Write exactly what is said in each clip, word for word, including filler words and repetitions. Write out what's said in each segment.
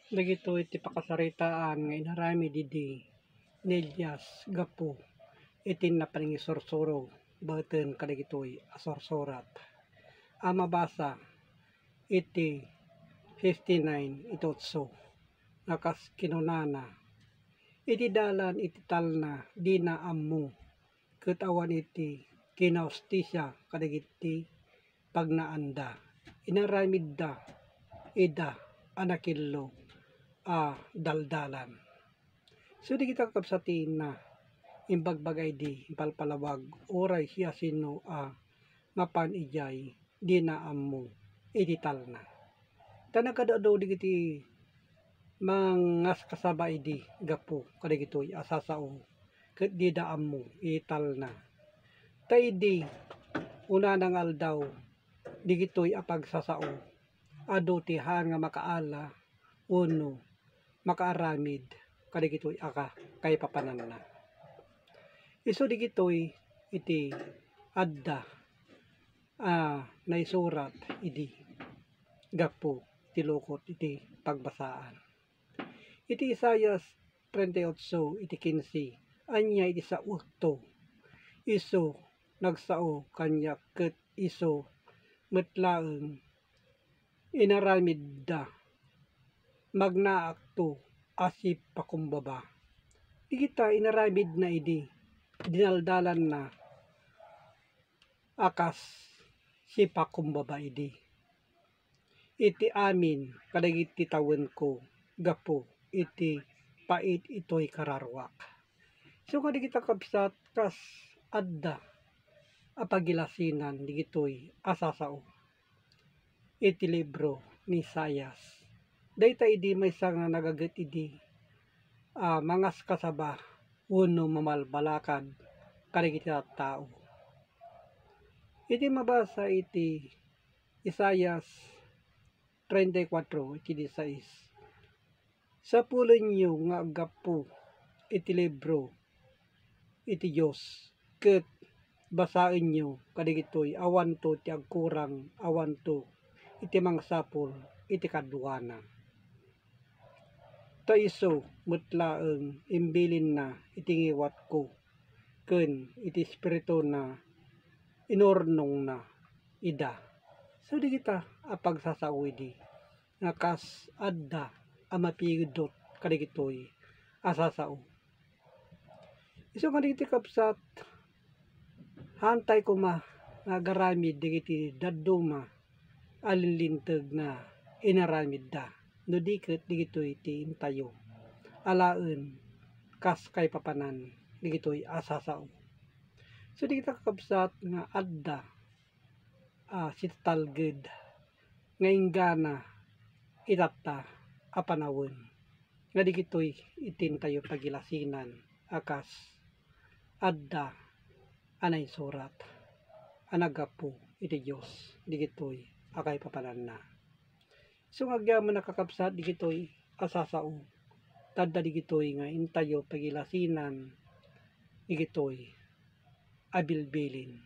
Dagitoy ti pakasaritaan nga inaramid idi ni Elias gapu iti napanangisursuro baeten kadagitoy a sursurat a mabasa iti fifty-nine iti otso, nga kas kinunana, "Iti dalan iti talna dina ammo, ket awan iti kinahustisia kadagiti pagnaanda. Inaramidda ida a nakillo a daldalan." So, dagita kakabsat ti na imbagbaga idi impalpalawag uray siasino a mapan idiay dina ammo iti talna. Ta nagadu-adu dagiti mangaskasaba idi gapu kadagitoy a sasao ket dida ammo iti talna. Ta idi unana nga aldaw dagitoy a pagsasao, adu ti haan nga makaala wenno makaaramid kadagitoy a ka-, kaipapananna. Isu dagitoy iti adda a naisurat idi gapu ti lukot iti pagbasaan. Iti Isaias treinta y ocho iti quince, ania iti saokto? Isu nagsao kaniak ket isu met laeng inaramidda, magnaakto a sipakumbaba. Dagita inaramidna idi dinaldalanna a kas sipakumbaba idi iti amin kadagiti tawenko gapu iti pait itoy kararuak. So, nga dagita kabsat, kas adda a pagilasinan dagitoy a sasao iti libro ni Isaias. Dayta idi maysa nga nagaget idi a mangaskasaba wenno mamalbalakad kadagiti tattao. Iti mabasa iti Isaias treinta y cuatro iti dieciséis, sapulenyo nga aggapu iti libro iti Dios, ket basaenyo kadagitoy, awanto ti agkurang, awanto iti mangsapul iti kaduana. Ta isu met laeng imbilinna iti ngiwatko, ken iti espirituna inurnongna ida. So, dagita a pagsasao idi nga kas adda a mapigdut kadagitoy a sasao. Isu nga dagiti kabsat, haantay koma nga agaramid dagiti dadduma a linlinteg nga inaramidda, no di ket dagitoy ti intayo alaen kas kaipapanan dagitoy a sasao. So, dagita kakabsat nga adda a sitatalged nga inggana itatta a panawen nga dagitoy iti intayo pagilasinan a kas adda a naisurat a naggapu iti Dios dagitoy a kaipapananna. So, nga agyaman a kakabsat dagitoy a sasao, ta adda dagitoy nga intayo pagilasinan dagitoy a bilbilin.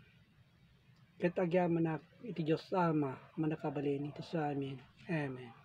Ket agyamanak iti Dios Ama a mannakabalin iti amin. Amen.